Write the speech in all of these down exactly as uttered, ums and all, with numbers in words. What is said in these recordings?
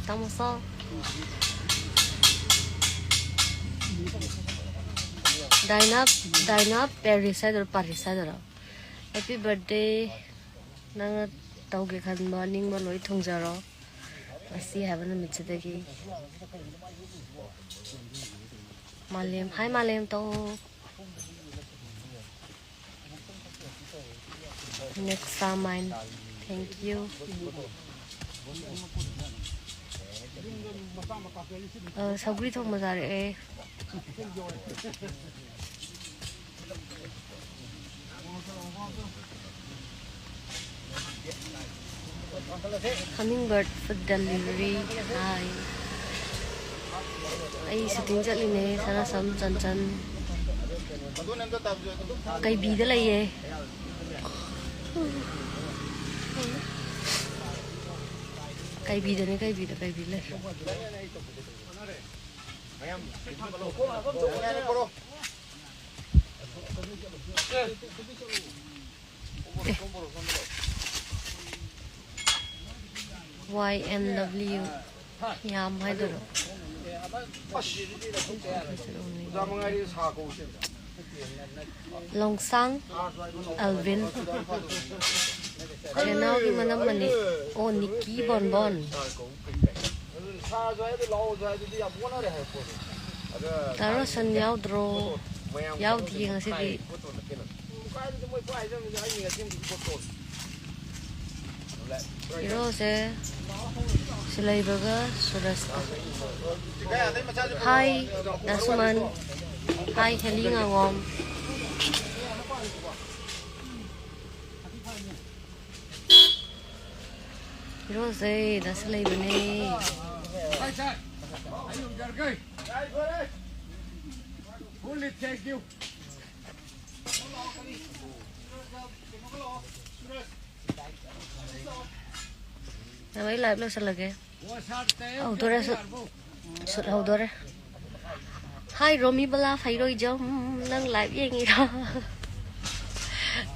ꯇꯥꯃꯣ ꯁꯣ꯫ ꯗꯥꯏꯅꯥ, ꯗꯥꯏꯅꯥ Paris ꯍꯥꯏꯗꯣꯏꯔꯣ, ꯄꯥꯔꯤꯁ ꯍꯥꯏꯗꯣꯏꯔꯣ? Happy birthday꯫ ꯅꯪꯅ ꯇꯧꯒꯦ ꯈꯟꯕ, ꯑꯅꯤꯡꯕ ꯂꯣꯏ ꯊꯨꯡꯖꯔꯣ꯫ ꯉꯁꯤ ꯍꯥꯏꯕ ꯅꯨꯃꯤꯠꯁꯤꯗꯒꯤ꯫ ꯃꯥꯂꯦꯝ, ꯍꯥꯏ ꯃꯥꯂꯦꯝ ꯇꯧ꯫ Next time, mine. Thank you. ꯑ, ꯁꯧꯒ꯭ꯔꯤ ꯊꯣꯡꯕ ꯆꯥꯔꯛꯑꯦ꯫ Hummingbird food delivery. Hi. ꯑꯩ shooting ꯆꯠꯂꯤꯅꯦ, ꯁꯅꯥꯁꯝ, ꯆꯟꯆꯟ꯫ ꯀꯩꯕꯤꯗ ꯂꯩꯌꯦ꯫ ꯀꯩꯕꯤꯗꯅꯦ, ꯀꯩꯕꯤꯗ, ꯀꯩꯕꯤ ꯂꯩ꯫ Y N W ꯌꯥꯝ ꯍꯥꯏꯗꯣꯏꯔꯣ? ꯂꯣꯡꯁꯥꯡ ꯑꯦꯜꯚꯤꯟ꯫ ꯆꯦꯅꯥꯎꯒꯤ ꯃꯅꯝꯃꯅꯤ꯫ ꯑꯣ, ꯅꯤꯛꯀꯤ ꯕꯣꯟꯕꯣꯟ꯫ ꯁꯥꯔꯁꯨ ꯍꯥꯏ, ꯑꯗꯨ ꯂꯥꯛꯑꯣꯁꯨ ꯍꯥꯏ, ꯑꯗꯨꯗꯤ ꯌꯥꯝ ꯋꯥꯅꯔꯦ ꯍꯥꯏ ꯄꯣꯠꯅꯤ꯫ ꯑꯗ ꯗꯥ ꯔꯣꯁꯟ ꯌꯥꯎꯗ꯭ꯔꯣ? ꯃꯌꯥꯝ ꯌꯥꯎꯗꯤꯌꯦ ꯉꯁꯤꯗꯤ꯫ ꯄꯣꯠꯇꯣ ꯅꯠꯇꯦꯅ꯫ ꯀꯥꯏꯗꯗꯤ ꯃꯣꯏ ꯄꯥꯏ ꯍꯥꯏꯖꯕꯅꯤꯗ, ꯑꯩ ꯉꯁꯤ ꯑꯃꯨꯛ ꯄꯣꯠꯇꯣ꯫ ꯍꯤꯔꯣꯁꯦ ꯁꯤꯂꯩꯕꯒ ꯁꯨꯔꯖꯀ꯫ ꯍꯥꯏ, ꯗꯥ ꯁꯨꯃꯟ꯫ ꯍꯥꯏ, ꯍꯦꯂꯤ ꯉꯥꯉꯣꯝ꯫ ꯍꯤꯔꯣꯁꯦ ꯗꯥ ꯁꯤꯂꯩꯕꯅꯦ꯫ Fully thank you. ꯅꯪ ꯑꯩ live ꯂꯣꯏꯁꯤꯜꯂꯒꯦ꯫ ꯍꯧꯗꯣꯔꯦ, shoot, shoot ꯍꯧꯗꯣꯔꯦ꯫ Hi, ꯔꯣꯃꯤ ꯕꯂꯥ ꯐꯩꯔꯣꯏꯖꯝ, ꯅꯪ live ꯌꯦꯡꯉꯤꯔꯣ?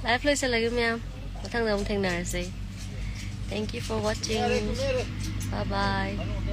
Live ꯂꯣꯏꯁꯤꯜꯂꯒꯦ ꯃꯌꯥꯝ, ꯃꯊꯪꯗ ꯑꯃꯨꯛ ꯊꯦꯡꯅꯔꯁꯦ꯫ Thank you for watching. Bye bye.